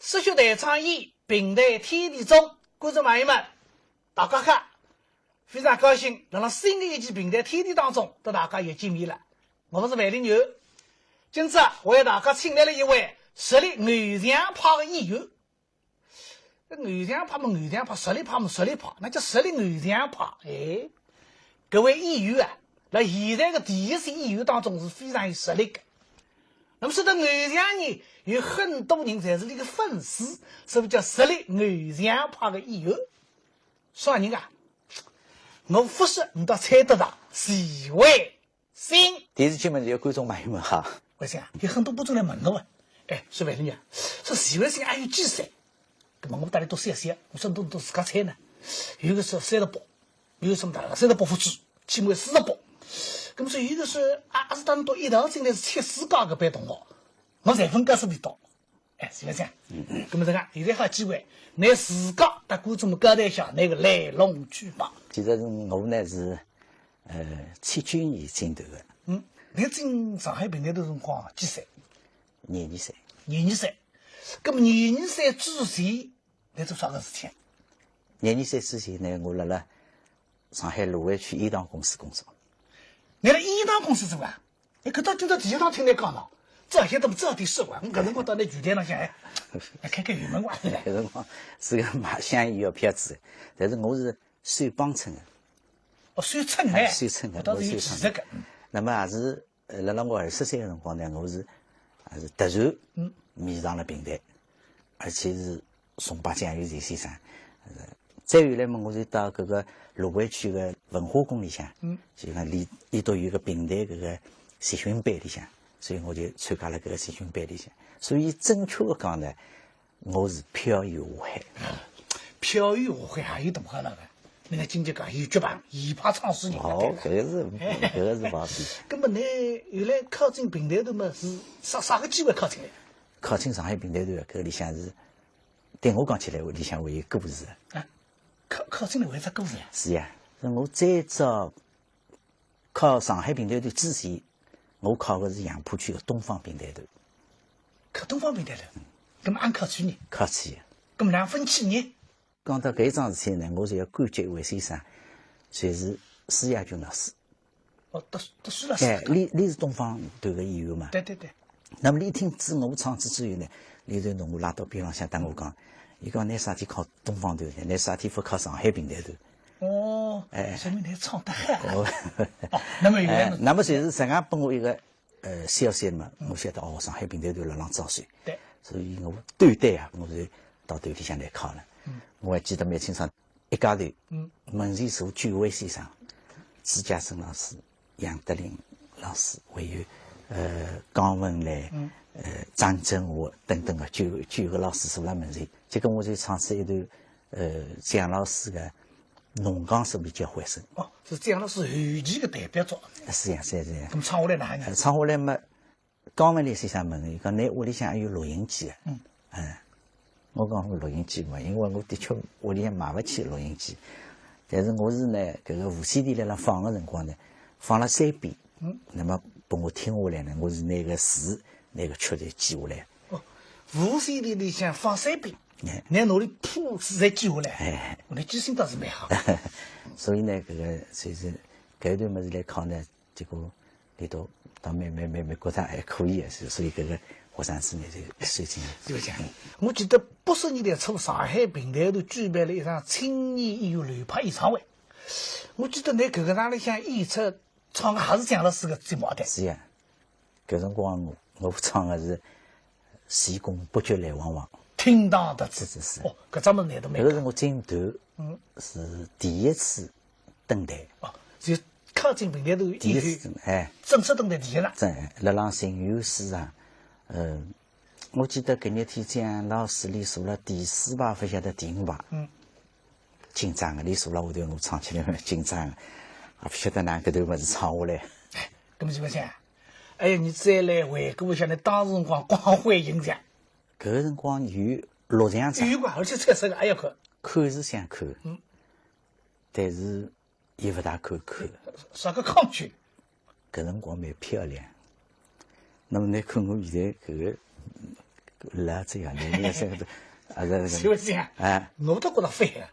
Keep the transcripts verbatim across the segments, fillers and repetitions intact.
说学弹唱演，评弹天地中，观众朋友们，大家好，非常高兴，辣辣新的一期评弹天地当中，搭大家又见面了。我是范林元，今朝啊，为大家请来了一位实力偶像派的演员。 搿偶像派嘛偶像派，实力派嘛实力派，那叫实力偶像派。哎，搿位演员啊，辣现在的第一线演员当中是非常有实力的。那么说到偶像呢，有很多人侪是伊个粉丝，所以叫实力偶像派的演员。啥人啊？我勿说，侬倒猜得到，徐惠新。电视机前面的观众朋友们好。为啥？有很多观众来问我啊，哎，说范林元，说徐惠新还有几岁？搿么我搭伊笃笑笑，我说侬笃自家猜呢。有个说三十八，有个说大概三十八勿止，起码四十八。搿么说有个说啊，阿是搭侬笃一道进来是七四届搿班同学，我侪勿敢说伊笃。 哎，徐先生，搿么搿个现在好机会，拿自家搭观众们交代一下，拿个来龙去脉。其实我呢是，呃，七九年进团的。嗯，侬进上海评弹团辰光几岁？廿二岁。廿二岁。搿么廿二岁之前，侬做啥个事体？廿二岁之前呢，我辣辣上海卢湾区烟糖公司工作。侬辣烟糖公司做啊？ 哎，搿倒今朝第一趟听侬讲了，这些都不知道的事啊，我搿辰光到那酒店浪向，哎，哎，开开油门哇。搿辰光是个卖香烟药票子，但是我是收帮衬的。哦，收衬哎，哎，收衬的，搿倒是有技术个。我收衬的。那么也是，呃，辣辣我二十岁的辰光呢，我是，也是突然，嗯。迷上了评弹，而且是 崇拜蒋友贤先生。呃，再后来嘛，我就到搿个卢湾区个文化宫里向，嗯。就讲伊伊笃有个评弹搿个集训班里向，所以我就参加了搿个集训班里向。所以准确个讲呢，我是漂洋过海。漂洋过海还有大好了个，人家金鸡讲有脚本，一派创始人。哦，搿个是，搿个是勿好比。搿么侬后来考进评弹团嘛，是啥啥个机会考进来？考进上海评弹团，搿里向是 对我讲起来，里向还有故事。啊，考考进来为啥故事呀？是呀，是我最早考上海评弹团之前，我考的是杨浦区的东方评弹团。考东方评弹团？搿么阿考取呢？考取。搿么哪分去呢？讲到搿一桩事体呢，我是要感激一位先生，就是施亚军老师。 哦，读读书了是哎，搿个。伊伊是东方团个演员嘛。对对对。那么伊听仔我唱仔之后呢，伊就拿我拉到边浪向搭我讲，伊讲侬啥体考东方团呢？侬啥体勿考上海评弹团？哦，哎。说明侬唱得好。哦。哦，那么原来哎，那么就是实际上拨我一个，呃，消息嘛，我晓得哦，上海评弹团辣浪招收。对。所以我对对啊，我就到团里向来考了。嗯。我还记得蛮清爽， 一家头，嗯。门前坐九位先生，朱家生老师、杨德林老师，还有，呃，江文来，嗯。呃，张振华等等个九九个老师坐辣门前。结果我就唱出一段，呃，蒋老师个《弄堂》，是勿是叫《回声》？哦，是蒋老师后期个代表作。是呀，是呀，是呀。搿么唱下来哪能？呃，唱下来嘛， 江文丽先生问伊讲，㑚屋里向还有录音机啊？嗯。嗯。我讲我录音机嘛，因为我的确屋里向买勿起录音机，但是我是呢，搿个无线电辣辣放个辰光呢，放了三遍，嗯。那么拨我听下来呢，我是拿个词，拿个曲侪记下来。哦，无线电里向放三遍，哎。㑚拿里谱子侪记下来，哎。我的记性倒是蛮好。所以呢，搿个就是搿一段物事来考呢， 结果伊笃倒蛮蛮蛮蛮觉着还可以个，是，所以搿个学生子呢就收进来。对勿对？我记得八十年代初，上海评弹团举办了一场青年演员流派演唱会。我记得㑚搿个场里向演出唱个还是蒋老师个节目啊，对。是呀，搿辰光我我唱个是《西宫不觉来往往》。厅堂夺子。是是是。哦，搿只物事难度蛮高。搿个是我进团，嗯。是第一次 登台。哦，就考进评弹团以后，第一次登，哎。正式登台第一了。正，辣浪情绪书场，呃，我记得搿日天蒋老师伊坐辣第四排，勿晓得第五排。嗯。紧张个，伊坐辣下头，我唱起来蛮紧张个，也勿晓得哪能搿段物事唱下来。哎，搿么就勿讲，哎呀，侬再来回顾一下，㑚当时辰光光辉形象。搿个辰光有录像厂。有个，而且彩色个，哎呀，看。看是想看，嗯。但是 也勿大敢看。啥个抗拒？搿辰光蛮漂亮。那么侬看我现在搿个，老这样，年纪也是，啊，这个，是不是啊？哎。我倒觉得反啊。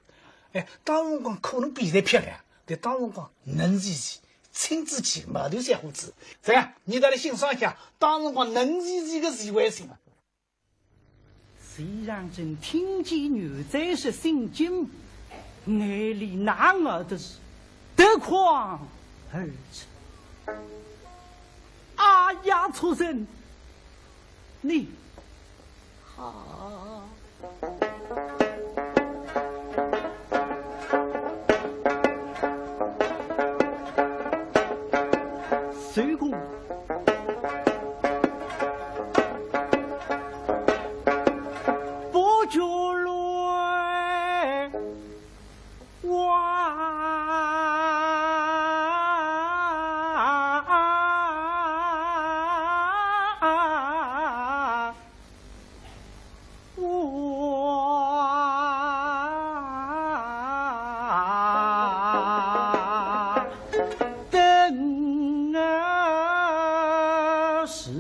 哎，当辰光可能比现在漂亮，但当辰光嫩兮兮，青春期，毛头小伙子。这样，你再来欣赏一下，当辰光嫩兮兮个徐惠新。徐让珍听见女宰相的信笺，眼泪哪能得是夺眶而出。哎呀，畜生！ 你，好。谁共不觉乱。 哇！哇！等啊是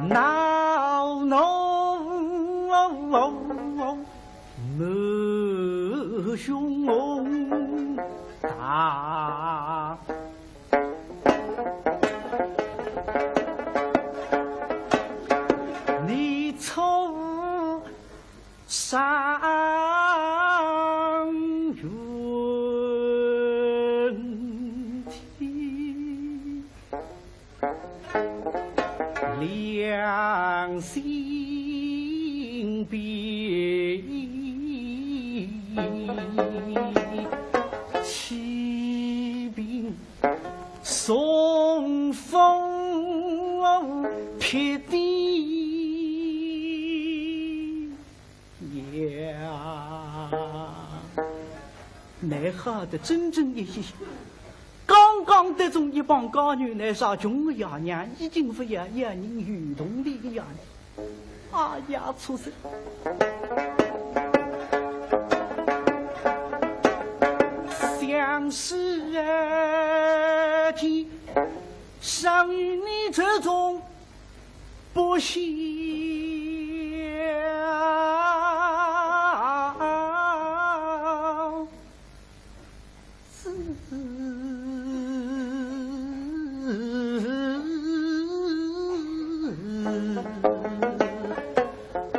闹闹满胸大。你出 上云天，良心病，启禀 送风撇地呀。乃吓得整整一夜，刚刚得中一帮家女，乃杀穷个爷娘，已经勿要要人有铜钿个呀。 哎呀，畜生！想是天，生于你这种不孝 子。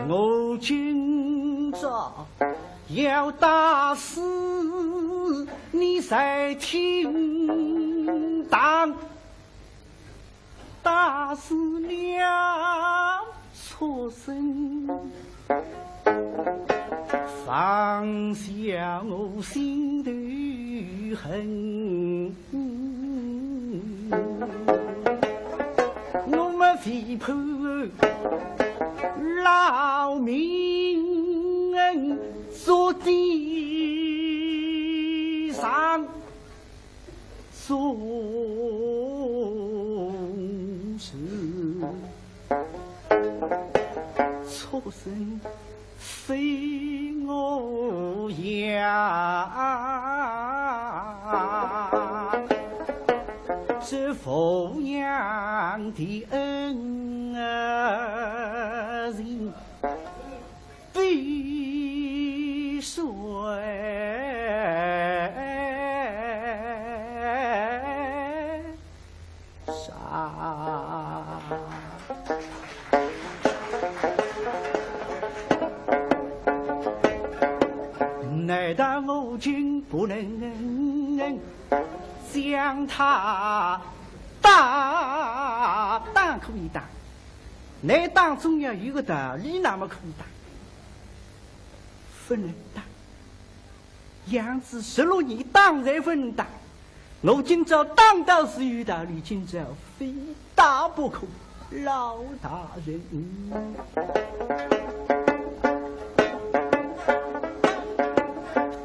我今朝要打死你才停当。 打死了畜生，放下我心头恨。我们为父老命做的上。 总是畜生非我养，这抚养的恩人 比谁上。难道我竟不能将他打？打可以打， 倷打总要有个道理，那么可以打。不能打。养子十六年打侪不能打，我今朝打倒是有道理，今朝非打不可。老大人，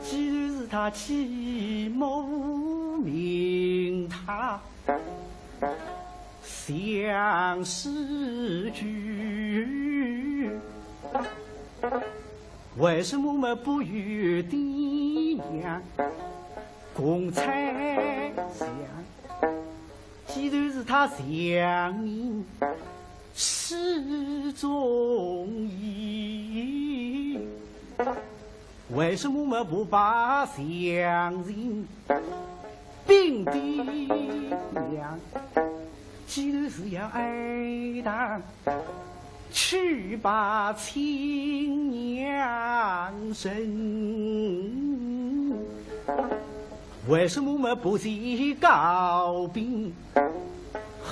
既然是他欺母，命他 相思句，为什么么不与爹娘共猜想？既然是他想你，之中意，为什么么不把相信并的娘？既然是要爱他，去把亲娘认。为什么么不去告禀？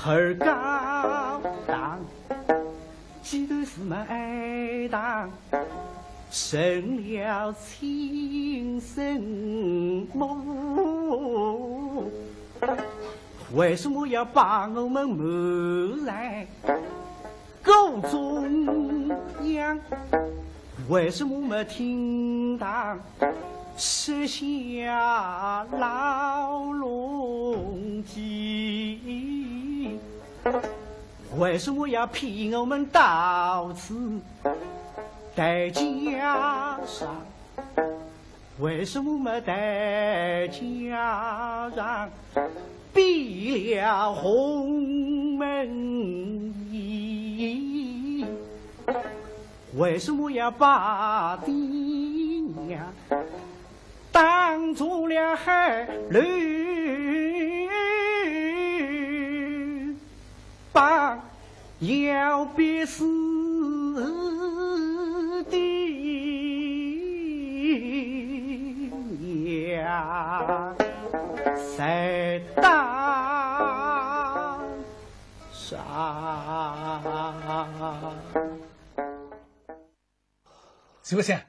而告当，既然是么爱当，成了亲生母，为什么要把我们瞒在 故中央，为什么没听到设下牢笼计？为什么要骗我们到此戴家上？ 为什么没戴家上闭了红门衣？为什么要把爹娘当做了海楼？ 把要必死的娘在当上。 徐伯相，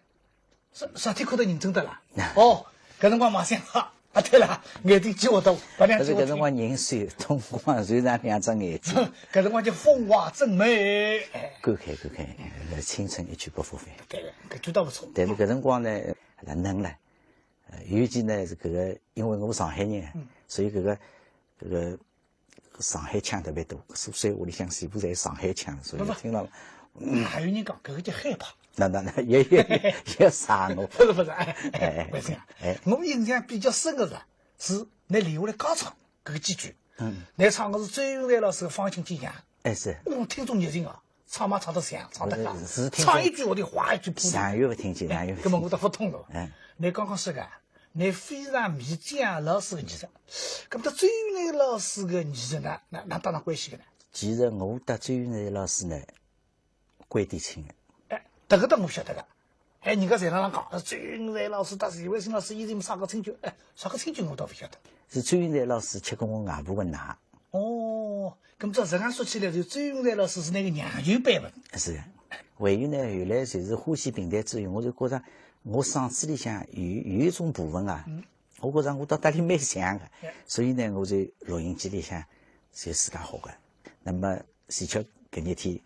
啥，啥体看到认真的啦？哦，搿辰光马上哈，啊，对了，眼睛激活到，白娘激活到。但是搿辰光人瘦，灯光虽然两只眼睛。搿辰光叫风华正美。哎。感慨，感慨，呃，青春一去不复返。对，搿句倒不错。但是搿辰光呢，冷冷了。呃，尤其呢，是搿个，因为我上海人，嗯。所以搿个，搿个 上海腔特别多，所以屋里向全部侪上海腔，所以勿，勿，听了，嗯。还有人讲，搿个叫害怕。那，那，那，也，也，也，也吓我。勿是，勿是，哎，哎，哎，为啥呀？哎。我印象比较深的是，是㑚留下来高唱搿个几句。嗯。㑚唱的是周云瑞老师的《方卿见娘》。哎，是。哦，听众热情啊，唱嘛唱得响，唱得响，是，是听众，唱一句我就哗一句扑上。上月勿听见，上月勿听见。搿么我倒勿懂了。哎。㑚刚刚说个， 㑚非常迷姜老师的艺术。搿么搭周云瑞老师的艺术呢，哪，哪搭上关系的呢？其实我搭周云瑞老师呢，关系亲的。哎，迭个倒我晓得个。哎，人家侪辣浪讲，周云瑞老师搭徐惠新老师以前啥个亲眷，哎，啥个亲眷我倒勿晓得。是周云瑞老师吃过我外婆的奶。 哦，搿么照实梗说起来，就周云瑞老师是㑚个娘舅辈分。是个。还有呢，后来就是欢喜评弹之后，我就觉着我嗓子里向有，有一种部分啊，嗯。我觉着我搭搭俚蛮像个，哎。所以呢，我就录音机里向就自家学个。那么，的确搿日天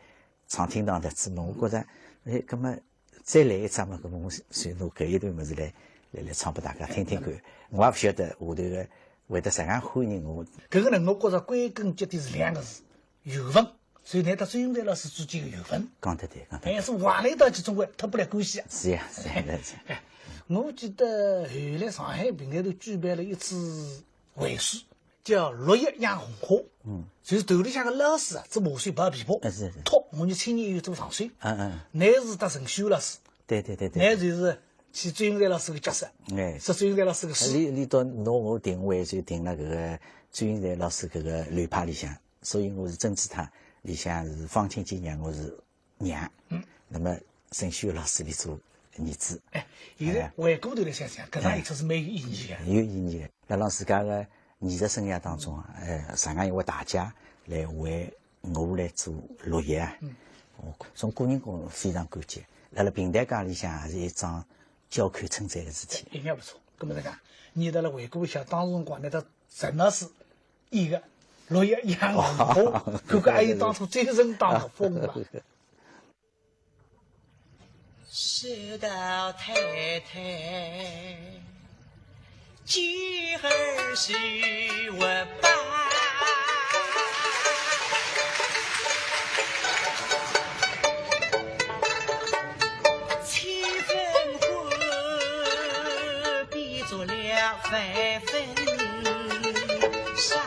唱厅堂的子嘛，我觉着，哎，搿么 再来一只嘛，搿么我随拿搿一段物事来，来，来唱拨大家听听看。我也勿晓得下头个会得啥样欢迎我。搿个呢，我觉着归根结底是两个字，缘分。所以㑚搭周云瑞老师之间的缘分。讲得对，讲得对。哎，是往来道去总归脱勿了关系啊。是呀，是呀，是呀。哎，我记得后来上海评弹团举办了一次会试， 叫绿叶养红花。嗯。就是团里向个老师啊，做马手抱琵琶，哎，是，是。托我们青年演员做上手。嗯，嗯。乃是搭陈秀老师。对，对，对，对。乃就是去周云瑞老师个角色，哎。是周云瑞老师个书。俚，俚倒拿我定位就定了搿个周云瑞老师搿个流派里向，所以我是《珍珠塔》里向是《方卿见娘》，我是 娘。嗯。那么沈秀老师俚做儿子。哎，现在回过头来想想，搿场演出是蛮有意义的。哎。有意义的。辣辣自家个艺术生涯当中啊，哎，实梗一位大家来为我来做绿叶啊，嗯。我从个人讲非常感激。辣辣评弹界里向也是一张交口称赞的事体。一点勿错。搿么实梗，伲辣辣回顾一下，当时辰光，㑚搭陈老师 一个绿叶养红花，搿个还有当初精神当中风了。世道太太，今儿是我爸。七分婚，比作了万 分上。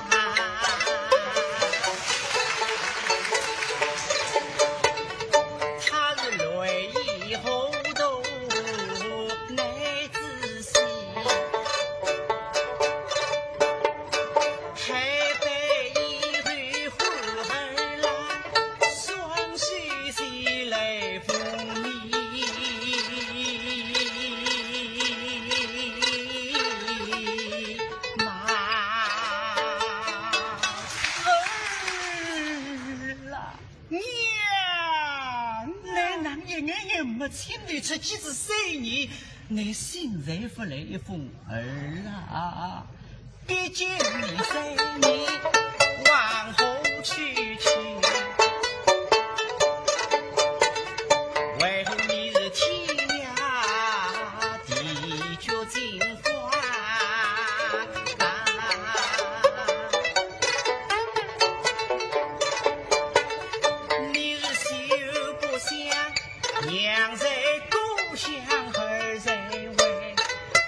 没请你出去是三年，你现在不来一封儿啊？毕竟你三年往后去去，为何你是天涯地角尽花啊？你是休不想 娘在故乡儿在外，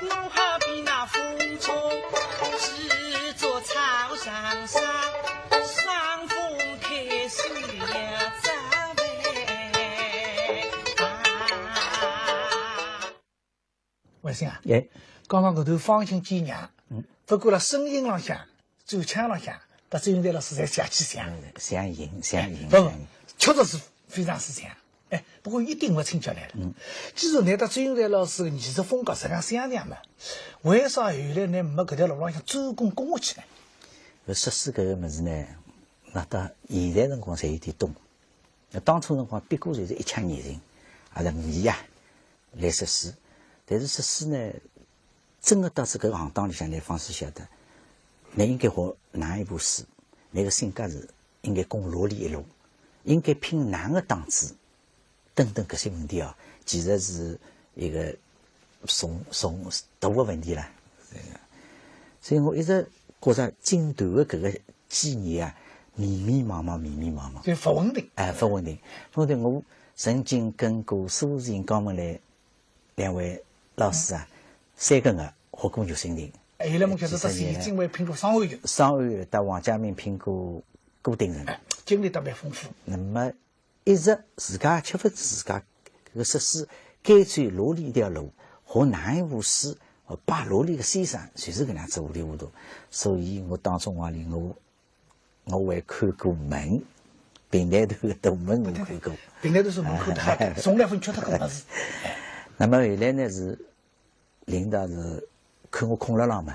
我好比那风中四座草上霜，伤风开水呀，咋办啊？ 为啥啊？哎。刚刚搿段方卿见娘，嗯。勿管辣声音浪向、转腔浪向，搭周云瑞老师侪像起像。嗯，相应，相应，勿，勿，相应。确实是非常之像。哎，不过一定要请教来了。嗯。既然㑚搭周云瑞老师个艺术风格实际上相像嘛，为啥后来㑚没搿条路浪向专攻攻下去呢？搿说书搿个物事呢，辣到现在辰光才有点懂。 那当初辰光，不过就是一腔热情，阿拉迷啊，来说书。但是说书呢，真个到仔搿个行当里向，倷方始晓得，倷应该学哪一部书，倷个性格是应该攻哪里一路，应该拼哪个档次，等等搿些问题啊，其实是一个 重，重大个问题了。所以我一直觉着京剧个搿个技艺啊，迷迷茫茫，迷迷茫茫。就勿稳定。哎，勿稳定。所以我曾经跟过苏秦、江文来两位老师啊，三个月学过玉蜻蜓。哎，伊拉么就是搭苏秦、江文拼过双漢拳。双汉拳，搭王家明拼过顾鼎臣。哎，经历特别丰富。那么 一直自家吃勿自家搿个说书，该走哪里一条路，学哪一部书，拜哪里个先生，就是搿能样子糊里糊涂。所以我当中往里，我，我还看过门，评弹团个大门我看过。评弹团是门口大，从来勿缺脱搿物事。那么后来呢是 领导是看我空落浪嘛，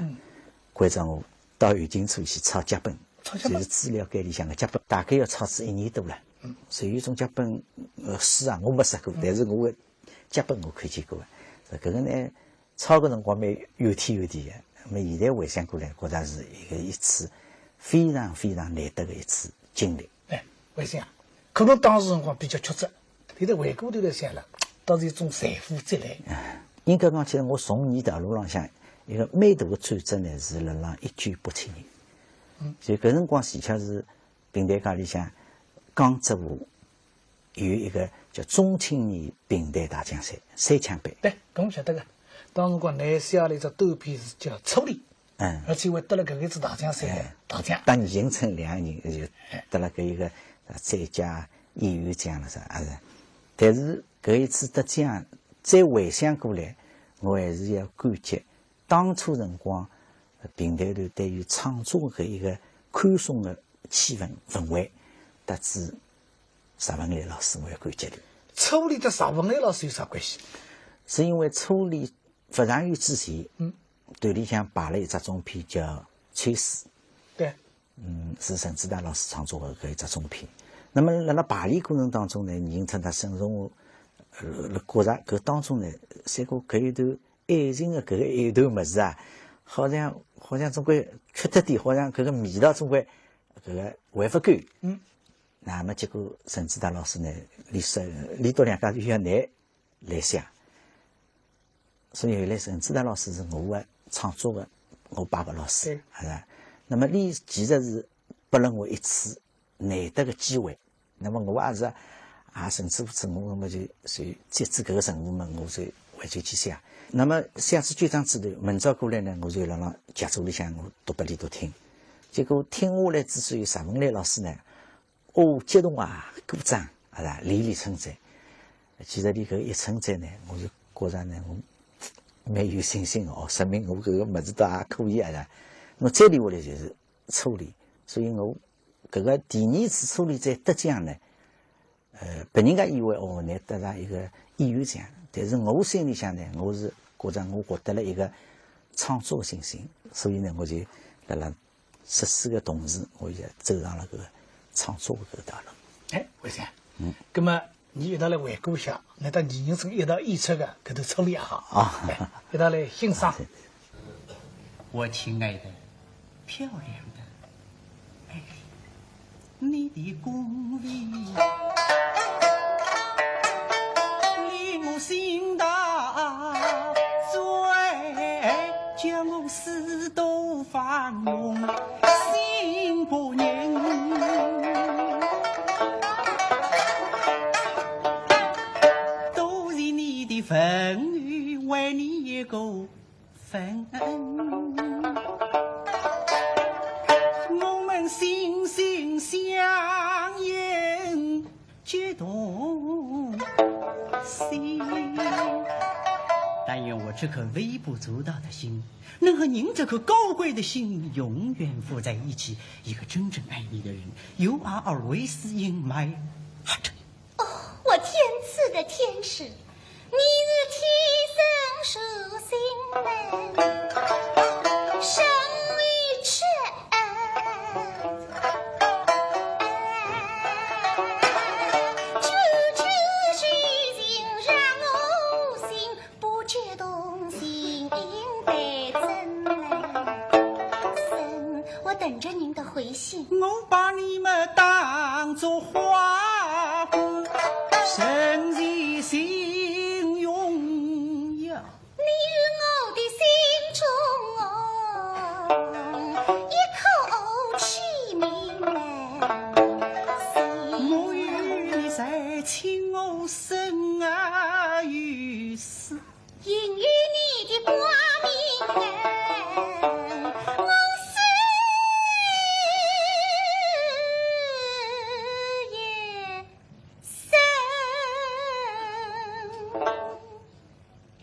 关照我到后勤处去抄脚本，抄脚本。就是资料间里向个脚本，大概要抄仔一年多了。嗯。所以有种脚本，呃，书啊，我没识过，嗯。但是我个脚本我看见过个。搿个呢，抄个辰光蛮怨天怨地个。那么现在回想过来，觉着是一个一次非常非常难得个一次经历。 哎，为啥啊？可能当时辰光比较曲折，现在回过头来想了，倒是一种财富积累。哎，应该讲起来，我从艺道路浪向一个蛮大个转折呢，是辣辣一九八七年。嗯。就搿辰光，恰恰是评弹界里向江浙沪有一个叫中青年评弹大奖赛，三枪杯。对，搿我晓得个。当时辰光，㑚写了一只短篇是叫《初恋》。 嗯。而且还得了搿一次大奖赛个，哎，大奖。搭倪近春两个人就得了搿一个，呃，最佳演员奖了啥，也是。但是搿一次得奖，再回想过来，我还是要感激当初辰光，呃，评弹团对于创作搿一个宽松个气氛氛围，搭仔石文磊老师，我要感激伊。《初恋》搭石文磊老师有啥关系？是因为《初恋》 勿长远之前，嗯。团里向排了一只中篇叫《秋思》。对。嗯，是陈志达老师创作的搿一只中篇。那么辣辣排练过程当中呢，倪近春搭沈从华，呃，觉着搿当中呢，像搿有段爱情的搿个一段物事啊，好像，好像总归缺脱点，好像搿个味道总归搿个还勿够。嗯。那么结果陈志达老师呢，连说，连笃两家头要拿 来写。所以后来陈志达老师是我的创作的，我爸爸老师，对。是吧？那么伊其实是拨了我一次难得的机会。那么我也是啊，甚至乎我那么就，就接住搿个任务嘛，我就回去去写。那么写仔九章之后，明朝过来呢，我就辣辣剧组里向我读拨伊笃听。结果听下来之后，石文磊老师呢， 哦，激动啊，鼓掌，啊，连连称赞。其实伊搿一称赞呢，我就觉着呢，我蛮有信心哦，说明我搿个物事倒还可以啊。那么再留下来就是《初恋》，所以我搿个第二次《初恋》再得奖呢，呃，别人家以为哦，拿得着一个演员奖，但是我心里向呢，我是觉着我获得了一个创作信心，所以呢，我就辣辣 说书的同时，我也走上了搿个创作的搿个道路。哎，为啥？嗯。葛么，伲一道来回顾一下，㑚搭倪仁生一道演出个搿段出来也好。啊。哎，一道来欣赏。啊，对。我亲爱的，漂亮的，哎，你的功力令我心陶醉，叫我思 多放纵心不宁。都是你的问候，为你一个问。我们心心相印， 结同心。但愿我这颗微不足道的心，能和您这颗高贵的心永远附在一起。一个真正爱你的人，you are always in my heart。哦，我天赐的天使，你是天生属性的，生于这 我等着您的回信。我把你们当作花粉，深藏心中呀。 你是我的心中一口气命啊。我与你在，情我深啊于死。因为你的光明啊，我死也 生。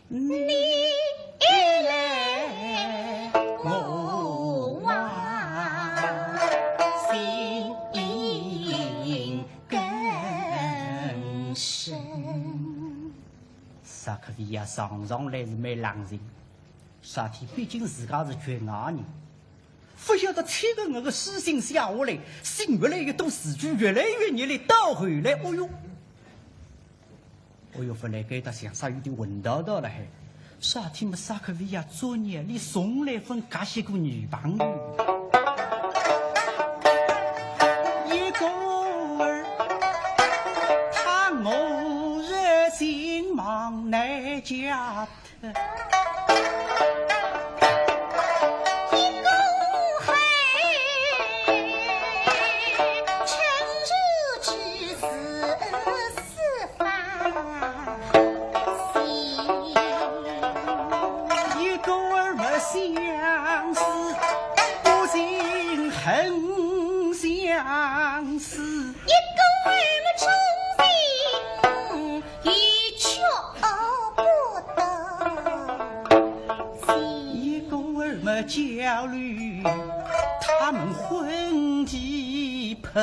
你一来，我往心更深。萨克维亚上上来是蛮冷静，啥体？毕竟自家是局外人， 勿晓得七个月个书信写下来，信越来越多，字句越来越热烈，到后来，哦哟，哦哟，勿来该搭像煞有点昏倒倒了海。啥体么？萨克维亚作孽，俚从来朆合适过女朋友。一个儿，他我热心望难家 一个儿么相思，不尽恨相思。 一个儿么忠心，一句不得。一个儿么焦虑，他们婚期盼。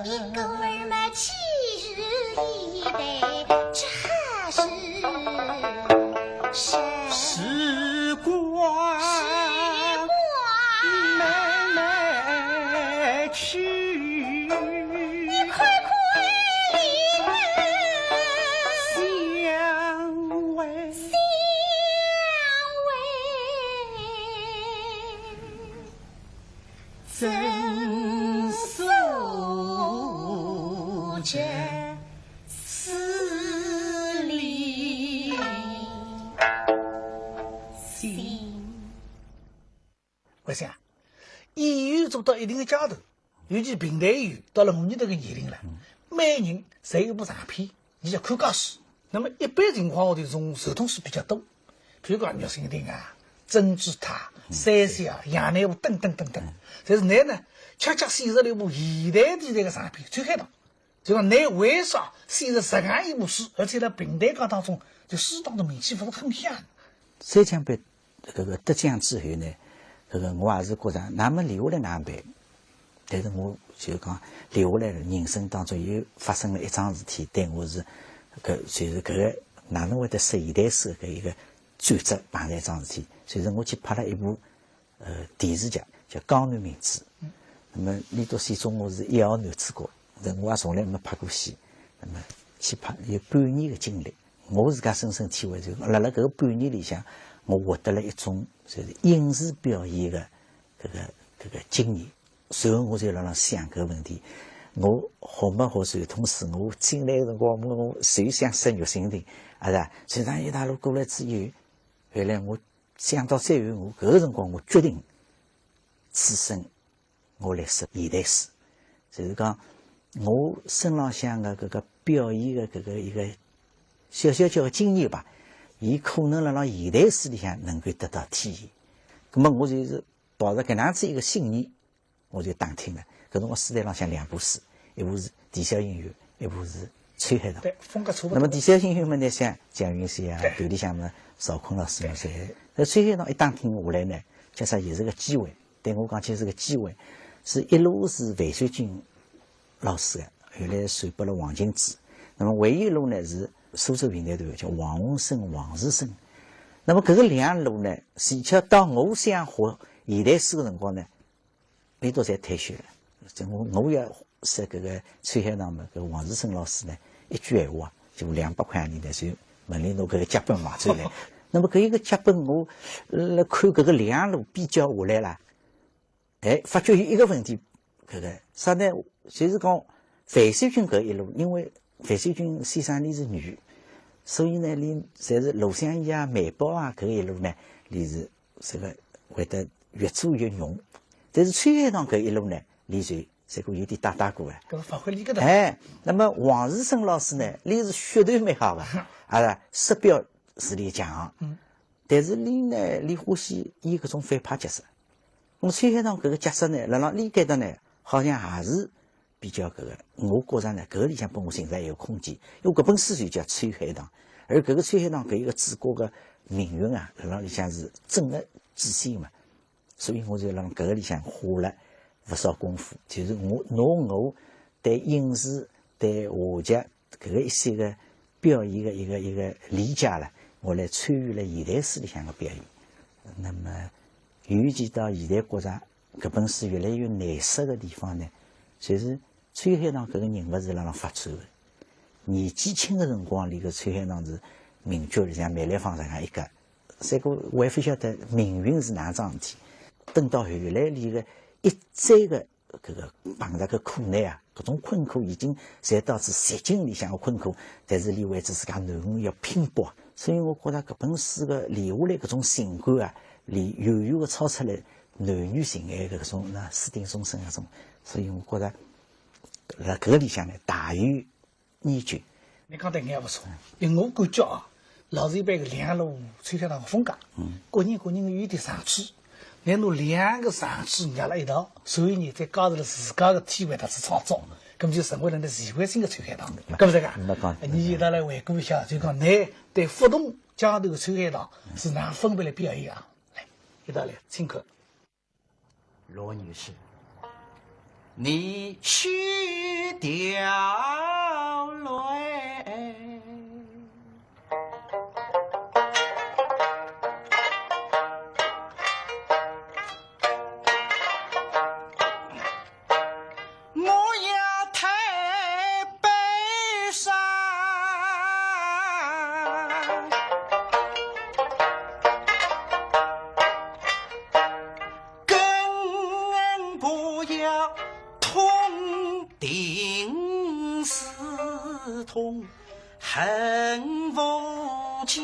一个儿么急 时光，时光慢慢去。你快快相会，相会。 赠送这思念信。我想，演员做到一定的阶段，尤其评弹演员，到了我伲迭个年龄了，每人侪有部长篇。 伲要看家书。那么一般情况下头，从传统书比较多，譬如讲《玉蜻蜓》啊、《珍珠塔》、《三笑》啊、《杨乃武》等等等等。但是侬呢，恰恰选择了一部现代题材个长篇，《秋海棠》，就讲侬为啥选择实梗一部书，而且辣评弹界当中就书当中名气勿是很响？三枪杯 搿个得奖之后呢，搿个我也是觉着，那么留下来哪能办？但是我就讲，留下来了，人生当中又发生了一桩事体，对我是，搿，就是搿个哪能会得说现代书搿一个转折碰着一桩事体，所以说我去拍了一部，呃，电视剧，叫《江南明珠》。那么里头戏中我是一号男主角。但我也从来没拍过戏，那么去拍有半年的经历，我自家深深体会就是，辣辣搿个半年里向，我获得了一种就是影视表演的搿个搿个经验。随后我就辣辣想搿个问题，我好没好传统书，我进来个辰光，我我就想说肉蜻蜓，啊是啊，所以讲一大路过来之后，后来我想到最后，我搿个辰光我决定，此生我来说现代书，就是讲我身浪向个搿个表演个搿个一个小小叫个经验吧，伊可能辣辣现代书里向能够得到体现。葛么我就是抱着搿能样子一个信念，我就打听了。搿辰光书台浪向两部书，一部是《啼笑因缘》，一部是《秋海棠》。对，风格差不多。那么《啼笑因缘》嘛，呢，像蒋云仙啊，对。团里向嘛，邵昆老师嘛，对。搿《秋海棠》一打听下来呢，加上也是个机会，对我讲起是个机会，是一路是范瑞君老师的，后来传拨了王静之。那么还有一路呢是苏州评弹团，叫王洪生、王树声。那么搿个两路呢，是恰到我想学现代书个辰光呢，伊都侪退休了。这我我要说搿个《秋海棠》嘛，搿王树声老师呢，一句闲话，就两百块洋钿呢，就问伊拿搿个脚本买出来。那么搿一个脚本我，呃，看搿个两路比较下来啦，哎，发觉有一个问题，搿个啥呢？就是讲范瑞君搿一路，因为范瑞君先生伊是女，所以呢，伊侪是罗湘绮啊、梅宝啊搿一路呢，伊是这个会得越做越浓。但是《秋海棠》搿一路呢，伊就这个有点打打鼓啊。搿是发挥伊个的。哎，那么王树声老师呢，伊是噱头蛮好个，啊，说表是伊强。嗯。但是伊呢，伊欢喜演搿种反派角色。那么《秋海棠》搿个角色呢，辣辣伊搿搭呢，好像还是比较搿个，我觉着呢，搿个里向拨我寻着一个空间，因为搿本书就叫《秋海棠》，而搿个《秋海棠》搿一个主角个命运啊，辣辣里向是整个主线嘛。 所以我就辣搿个里向花了勿少功夫，就是我拿我对影视、对话剧搿个一些个表演个一个一个理解了，我来参与了现代书里向个表演。那么，尤其到现在觉着搿本书越来越难说个地方呢，就是《秋海棠》搿个人物是辣辣发展个。年纪轻个辰光，伊个《秋海棠》是名角，像梅兰芳搿样一个， 结果我也勿晓得命运是哪桩事体。等到后来，伊个一再个搿个碰着个苦难啊，搿种困苦已经侪到仔绝境里向个困苦，但是伊为仔自家囡儿要拼搏。所以我觉着搿本书个留下来搿种情感啊，伊远远个超出来男女情爱个搿种，那私定终身搿种。所以我觉着，辣搿个里向呢，大有 研究。侬讲得蛮勿错，因为我感觉啊，老师一般个两路《秋海棠》个风格，嗯。各人各人个有点长处，侬拿两个长处捏辣一道，所以呢，再加入了自家个体会搭去创作，搿么就成为了侬习惯性个《秋海棠》，搿勿是个？那讲，侬现在来回顾一下，就讲侬对勿同阶段个《秋海棠》是哪能分别来表演啊？来，一道来，请看。 罗女士，你去掉泪。我也太悲伤。 更不要痛定思痛恨无疆。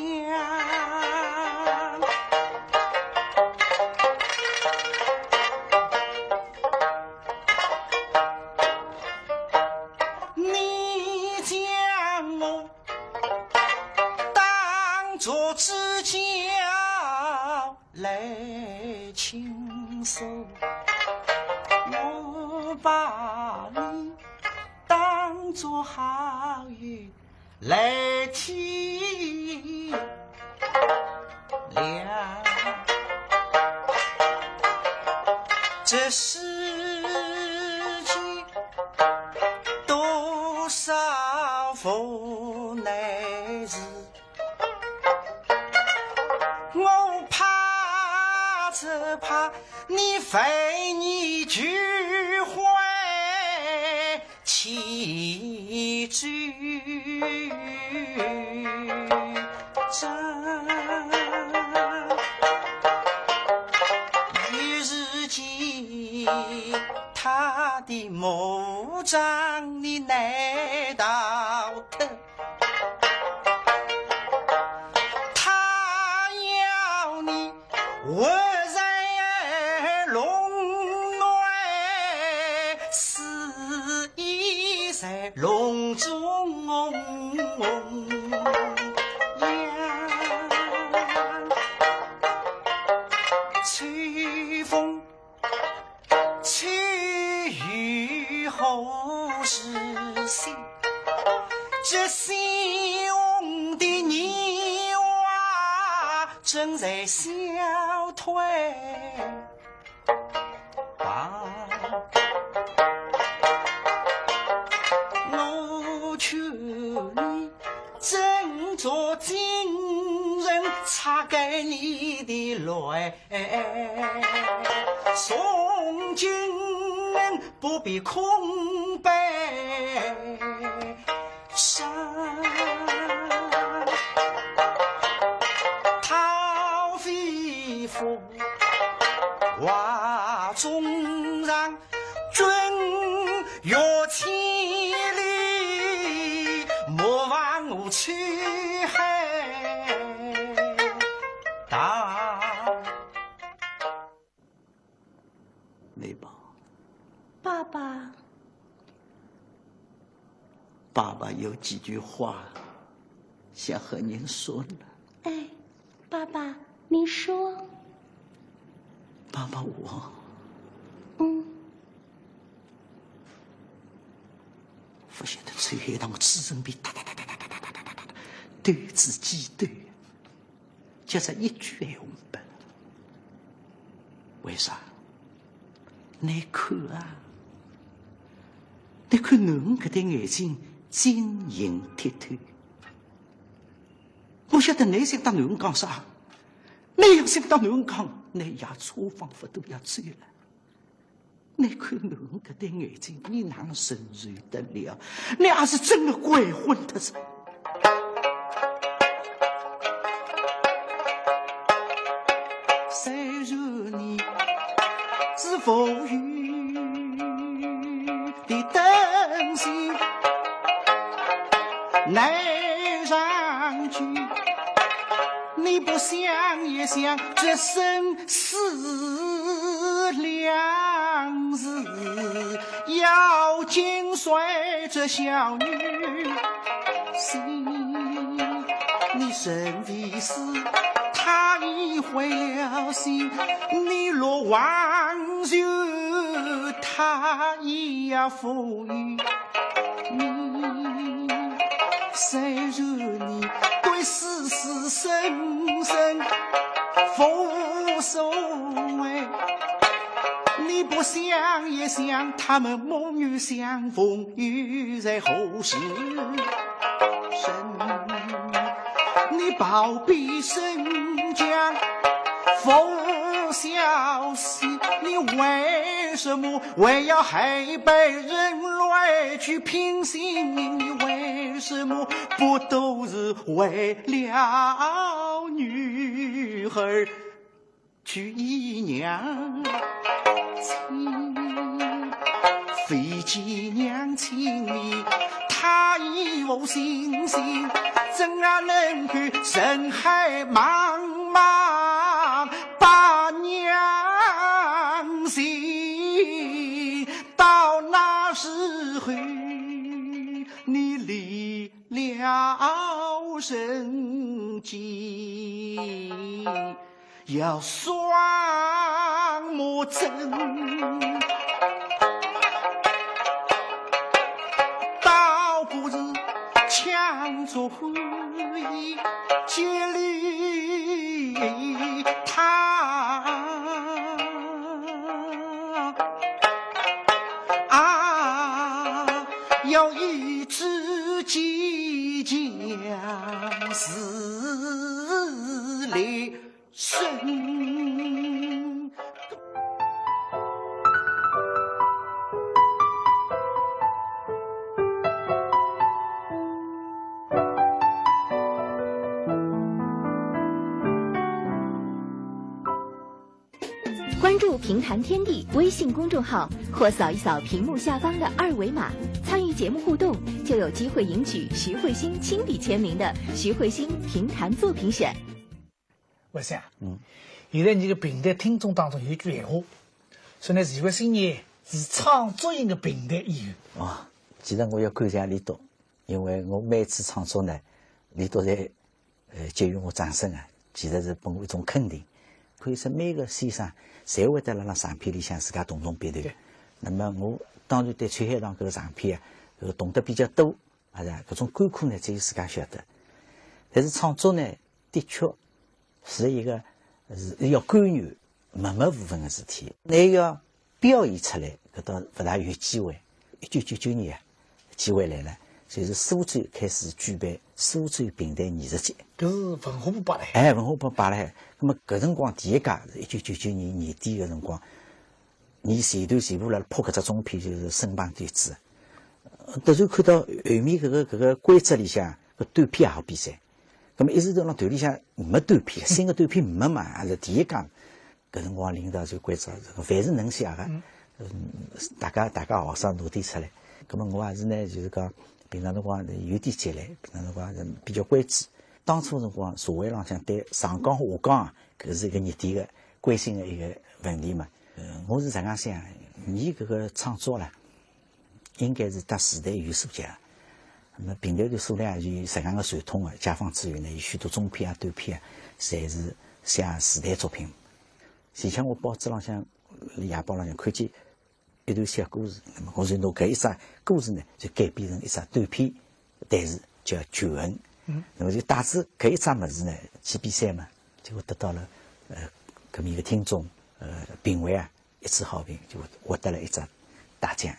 你将我 当作知交来倾诉，我把你当作好友来体谅。这世间多少无奈事， 我怕只怕你为你拒欢情。他的魔掌你难逃脱，他要你活在笼外，死亦在笼中央。秋风 秋雨何时歇？这西风的年华正在消退吧。我劝你振作精神，擦干你的泪。 从今不必空悲伤。桃花飞花中人，君越千里，莫忘我秋海棠。 梅宝，爸爸。爸爸有几句话想和您说呢。哎，爸爸，您说。爸爸，我，嗯。勿晓得秋海棠嘴唇皮哒哒哒哒哒哒哒哒哒哒，斗仔几斗。 叫啥一句闲话没。为啥？倷看啊，倷看囡儿搿对眼睛晶莹剔透。我晓得倷想搭囡儿讲啥，倷要想搭囡儿讲，倷爷车仿佛都要走了。 倷看囡儿搿对眼睛，倷哪能承受得了？倷也是真的怪昏脱哉。虽然你是无语的等心，难上去，你不想一想，这生 死两字，要紧随着小女心。你身未死，他已灰了心。你若挽留，他也要负于 你，虽然你对世事深深无所谓，你不想一想，他们母女相逢又在何时辰？你宝贝身价无消息，你为什么 还要害别人来去拼性命，你为什么不都是为了女儿去依娘亲？非寄娘亲你，他已无信心，怎样能够人海茫茫把娘寻？ 到那时候，你离了人间，要双目睁，倒不如抢着回去见了他。 啊，要一直坚强自立身。 关注评弹天地微信公众号，或扫一扫屏幕下方的二维码，参与节目互动，就有机会赢取徐惠新亲笔签名的徐惠新评弹作品选。我想，嗯，现在你个评弹听众当中有句闲话，说呢，徐惠新呢是创作型的评弹演员。哦，其实我要感谢俚笃，因为我每次创作呢，俚笃侪 呃，给予我掌声啊，其实是拨我一种肯定。可以说每个先生侪会得辣辣长篇里向自家动动笔头。对。那么我当然对秋海棠搿个长篇啊，搿个动得比较多，啊，搿种甘苦呢，只有自家晓得。但是创作呢，的确是一个，是要甘愿默默无闻的事体。那要 表现出来，搿倒勿大有机会。一九九九年啊，机会来了，就是苏州开始举办苏州评弹艺术节。搿是文化部摆辣海。哎，文化部摆辣海。那么搿辰光第一届是一九九九年年底个辰光，伲前头全部辣拍搿只中篇，就是《身旁对子》。呃，突然看到后面搿个，搿个规则里向搿短篇也好比赛。那么一直到辣团里向没短篇，新个短篇没嘛，也是第一届。 搿辰光领导就关照，搿个凡是能写个，嗯，嗯，大家，大家学生拿点出来。葛末我也是呢，就是讲，平常辰光有点积累，平常辰光是比较关注。当初辰光，社会浪向对上岗下岗啊，搿是一个热点个、关心个一个问题嘛。呃，我是实梗想，伲搿个创作啦， 应该是搭时代有所结合。那么评弹个数量也是有实梗个传统个，解放之后呢，有许多中篇啊、短篇啊，侪是写时代作品。前腔我报纸浪向、夜报浪向看见一段小故事，那么我就拿搿一只故事呢，就改编成一只短篇弹词，叫《旧恨》。嗯。那么就带仔搿一只物事呢，去比赛嘛，结果得到了，呃，搿么一个听众，呃，评委啊， 一致好评，就获得了一只大奖。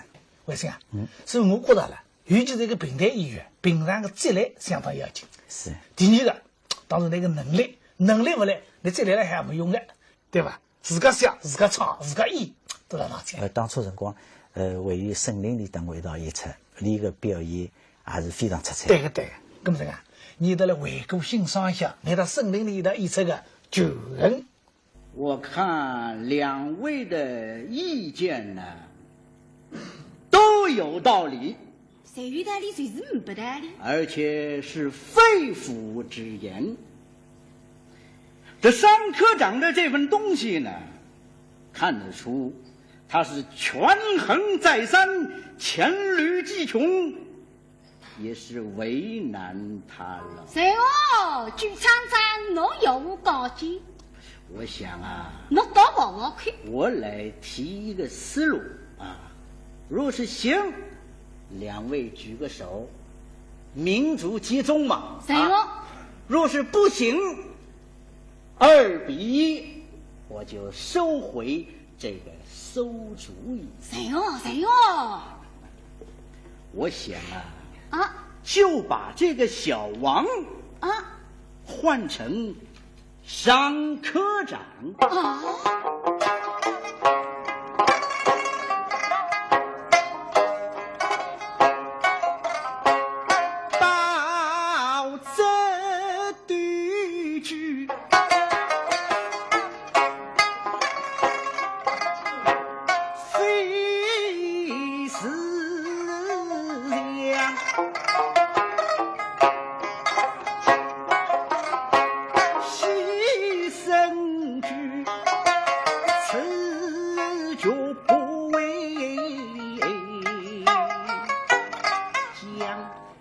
为啥啊？嗯。所以我觉得了，尤其是一个评弹演员，平常个积累相当要紧。是。第二个，当然那个能力，能力勿来，侬积累了还没用个，对伐？自家写、自家唱、自家演，都辣浪向。呃，当初辰光，呃，还有沈伶俚搭我一道演出，俚个表演也是非常出彩。对个，对个。葛么这个，侬得来回顾欣赏一下，侬搭沈伶俚一道演出个《旧恨》。 我看两位的意见呢，都有道理。侪有道理，侪是呒不道理。而且是肺腑之言。这商科长的这份东西呢，看得出他是权衡再三，黔驴技穷， 也是为难他了。是哦，朱厂长，侬有何高见？我想啊，侬倒问问看。我来提一个思路啊，若是行，两位举个手，民主集中嘛。是哦。啊，若是不行， 二比一，我就收回这个馊主意。是哦，是哦。我想啊，啊？就把这个小王啊？换成商科长。啊？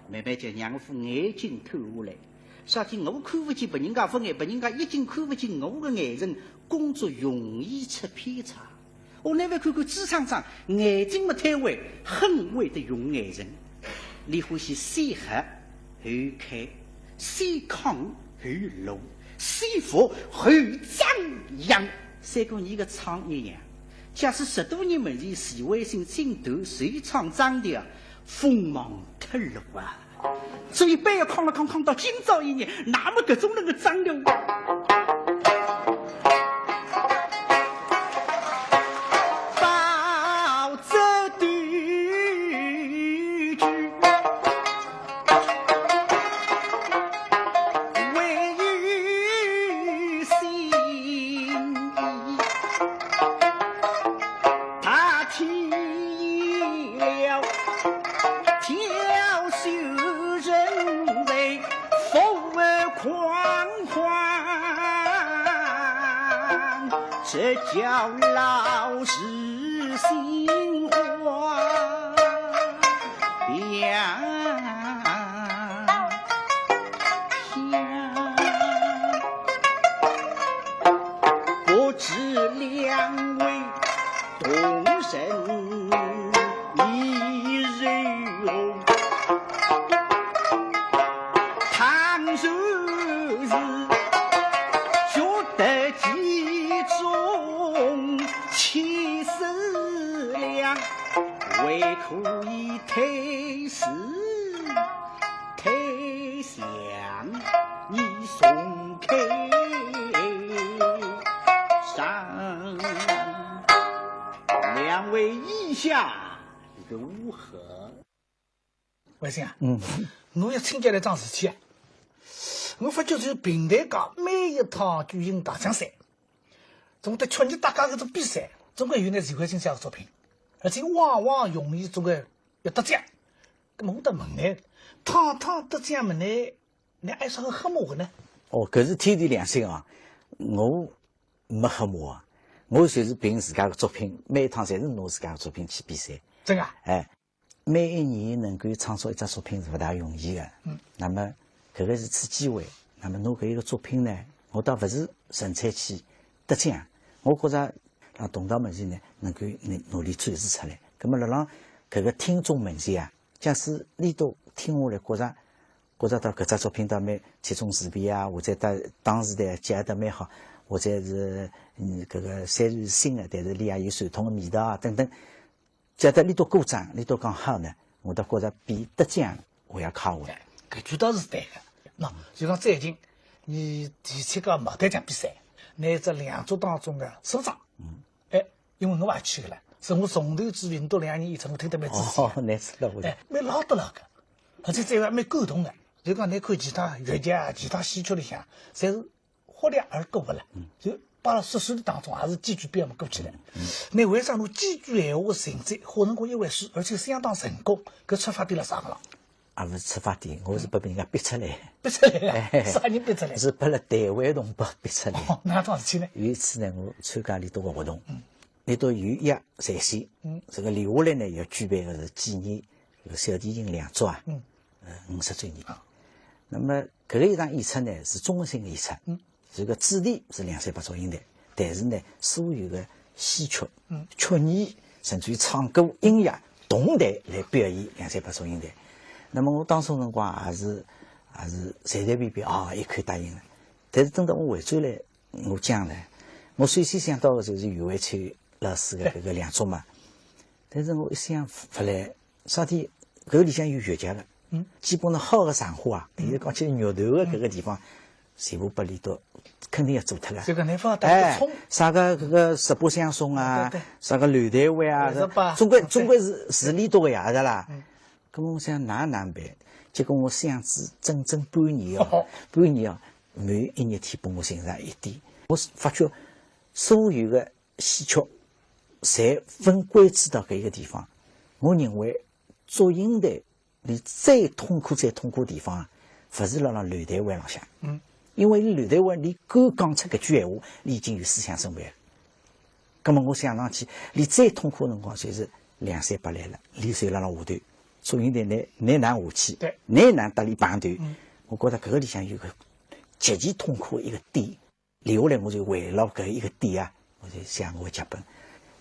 慢慢叫让我副眼镜脱下来。 啥体我看勿见别人家副眼，别人家一径看勿见我个眼神，工作容易出偏差。我乃末看看朱厂长，眼睛么推位，很会得用眼神。俚欢喜先黑后开，先抗后弱，先服后张扬。赛过伲个厂一样，假使十多年门前徐惠新进团首创张调，锋芒脱落啊！ 所以板要抗了抗，抗到今朝一日，乃末搿种能个张调。了，娇羞人才，富而狂欢，这叫老是心花呀。 不知两位同仁意如何？倘若是觉得其中气思量，唯可以退师 退相你松开上。两位意下如何？为啥？嗯。我要请教一桩事体啊。我发觉就是评弹界每一趟举行大奖赛，总得确认大家搿种比赛，总归有眼徐惠新写个作品，而且往往容易总归要得奖。 搿么我倒问呢，趟趟得奖么呢，侬为啥个黑幕个呢？哦，搿是天地良心啊！我没黑幕啊，我就是凭自家个作品，每一趟侪是拿自家个作品去比赛。真个啊？哎，每一年能够创作一只作品是勿大容易个。嗯。那么搿个是次机会，那么拿搿一个作品呢，我倒勿是纯粹去得奖，我觉着辣同道面前呢，能够努努力展示出来。葛么辣辣搿个听众面前啊， 假使俚笃听下来觉着，觉着到搿只作品倒蛮切中时弊啊，或者到当时代结合得蛮好，或者是，嗯，搿个虽然是新个，但是俚也有传统个味道啊，等等。假使俚笃鼓掌，俚笃讲好呢，我倒觉着比得奖还要快活。搿句倒是对个。喏，就讲最近，伲第七届牡丹奖比赛，拿只梁祝当中个首张，嗯。 哎，因为我也去个了，是我从头至尾，侬笃两年演出，我听得蛮仔细个。哦，难是了，我。哎，蛮老得了个，而且这个蛮感动个。就讲侬看其他越剧啊，其他戏曲里向，侪是忽略而过个了，嗯。就摆辣熟手里当中，也是几句表演过去了。嗯。侬为啥拿几句闲话个情节化成过一回书，而且相当成功，搿出发点辣啥个了？ 也勿是出发点，我是拨别人家逼出来。逼出来个？哎，啥人逼出来？是拨了台湾同胞逼出来。哦，哪桩事体呢？有一次呢，我参加俚笃个活动，嗯。俚笃有一夜在线，嗯。搿个留下来呢，要举办个是纪念搿个小提琴梁祝啊，嗯。呃，五十周年。啊。那么搿个一场演出呢，是综合性个演出，嗯。 搿个主题是梁山伯祝英台，但是呢，所有个戏曲、嗯。曲艺，甚至于唱歌、音乐，同台来表演梁山伯祝英台。那么我当初辰光也是，也是随随便便啊，一口答应了。但是等到我回转来，我讲呢，我首先想到个就是余惠秋老师个搿个梁祝嘛。但是我一想勿来，啥体，搿里向有越剧个，嗯。基本上好个场化啊，嗯。现在讲起肉头个搿个地方， 全部拨俚笃肯定要做脱个。搿个地方大家冲。哎，啥个搿个十八相送啊，对，对。啥个楼台会啊，哎，是吧？总归，对。总归是，是俚笃个呀，是啦？嗯。搿么我想哪能办？结果我想仔整整半年哦，哦。半年哦，每一日天拨我寻着一点。我是发觉所有个戏曲，侪分归置到搿一个地方。我认为祝英台 俚最痛苦、最痛苦个地方啊，勿是辣辣楼台会浪向。嗯。因为楼台会，俚敢讲出搿句闲话，俚已经有思想准备了。葛么我想上去，俚最痛苦个辰光，就是梁山伯来了，俚就辣辣下头，祝英台难，难下去，对。难搭俚碰头。嗯。我觉着搿个里向有个极其痛苦个一个点。 留下来我就围绕搿一个点啊，我就写我个脚本。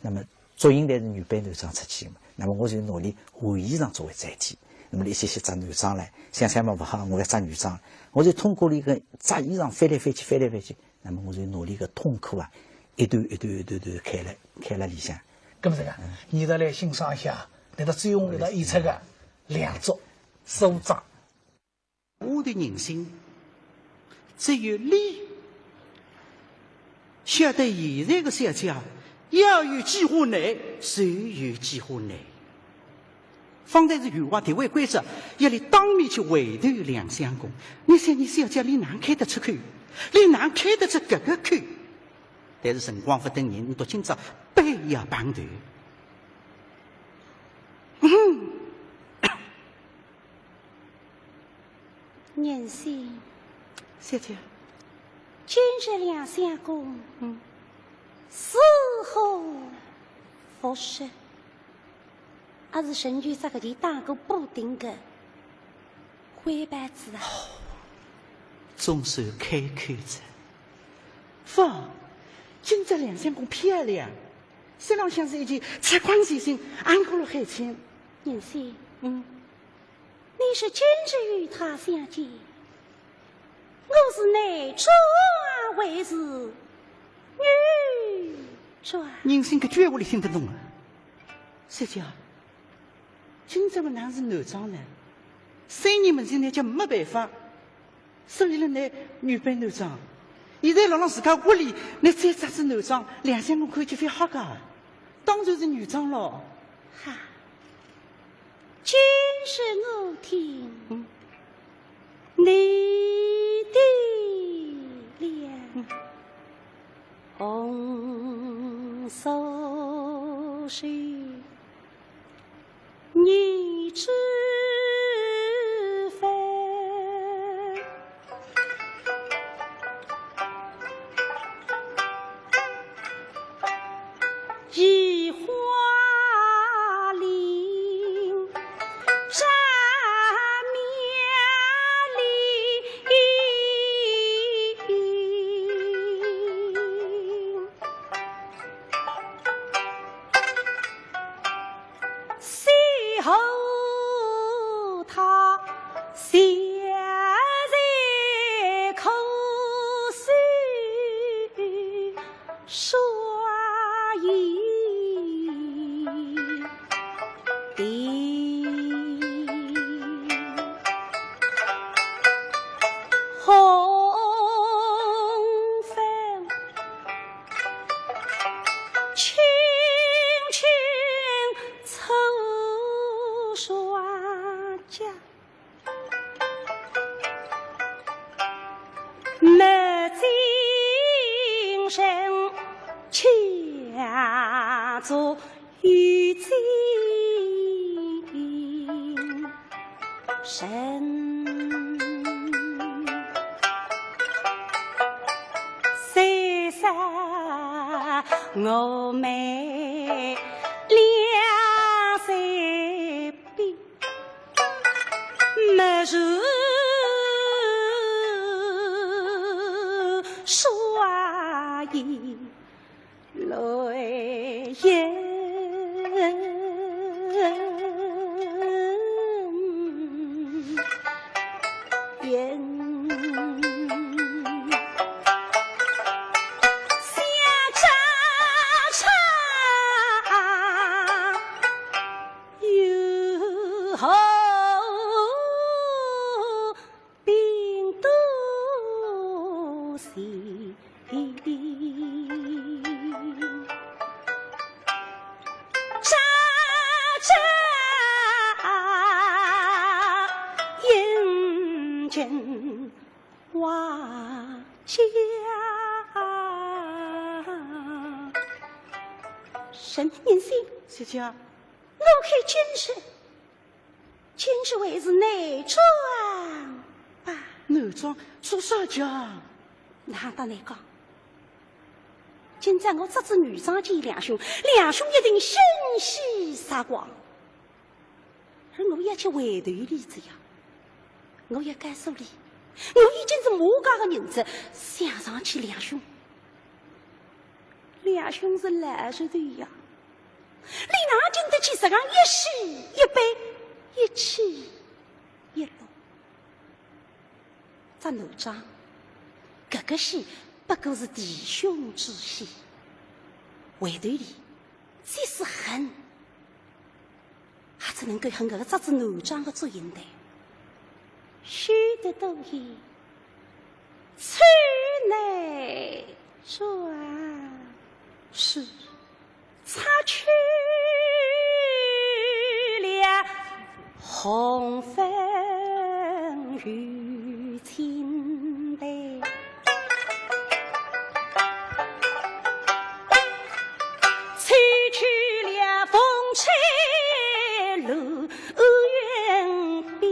那么祝英台是女扮男装出去嘛，那么我就拿俚换衣裳作为载体。那么一歇歇着男装来，想想嘛勿好，我要着女装，我就通过俚个着衣裳翻来翻去，翻来翻去，那么我就拿俚个痛苦啊，一段一段一段段开了，开了里向。搿么这个，嗯。伲搭来欣赏一下，拿搭周红一道演出个梁祝首张。 我的人生只有俚晓得现在个小姐要有几化难，就有几化难。方才是余华特为关照，要俚当面去回头梁相公。你想，伲小姐俚哪开得出口？俚哪开得出搿个口？但是辰光勿等人，俚笃今朝必要碰头。仁心，小姐，今日两相公，嗯，是何服饰？阿是仍旧着搿件打过补丁个灰袍子啊？总算开口哉。勿，今朝两相公漂亮，身浪向是一件赤款背心，暗过了海青。仁心，嗯。 你是今日与他相见，我是男装还是女装？仁心搿句闲话里听得懂啊。小姐啊，今朝么哪是男装呢？三年门前呢叫没办法，所以了呢女扮男装。现在辣辣自家屋里，侬再着仔男装，两相公看见勿好个，当然是女装咯。哈， 今日我听，嗯，你的脸，嗯，红酥酥，你知否？ 移花林，展苗林。 谁和他相随可诉双影的红粉。 轻轻触双肩，墨尽人，轻触 雨浸人。虽说我们两岁比， 没如双影泪眼。相争吵 有何病毒性？喳喳饮鸩话家。人人心。小姐啊。我看今日 今日还是男装吧。男装做啥讲？哪搭难讲？今朝我着仔女装见梁兄，梁兄一定欣喜煞光。而我要去回头俚哉呀，我要告诉俚，我已经是马家个人哉，想上去梁兄，梁兄是老实头呀。 俚哪经得起实梗一喜一悲，一起一落？着男装，搿个喜不过是弟兄之喜。回头俚，即使恨，也只能够恨搿个着仔男装个祝英台。休得多言，取男装。是。 擦去了红粉与青黛，吹去了风吹绿云鬓。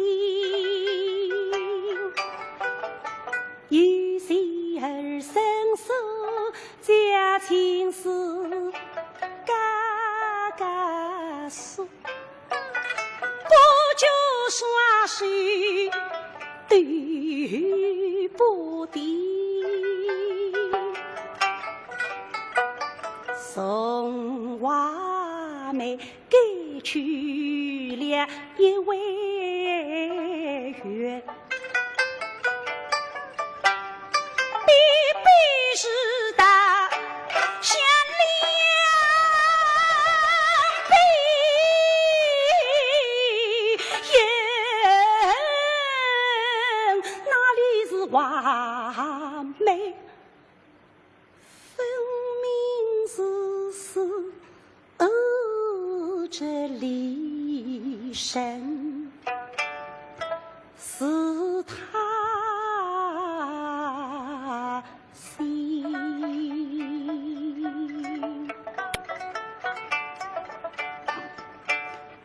水都不滴。松花妹改去了一位月，比比是大。 心。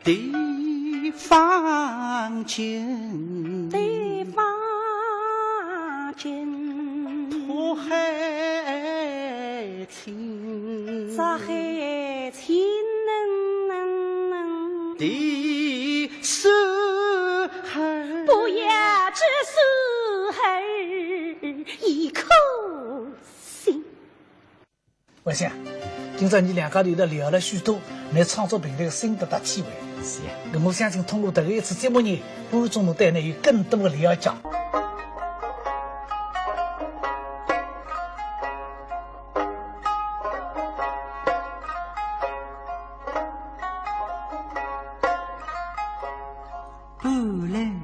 地方近，地方近，大海清，大海清。 地势寒，不要这时候一颗心。我想，今朝伲两家头来聊了许多伲创作评弹个心得搭体会。是呀。那么我相信通过搿个一次节目呢，观众们对伲有更多个了解。 半人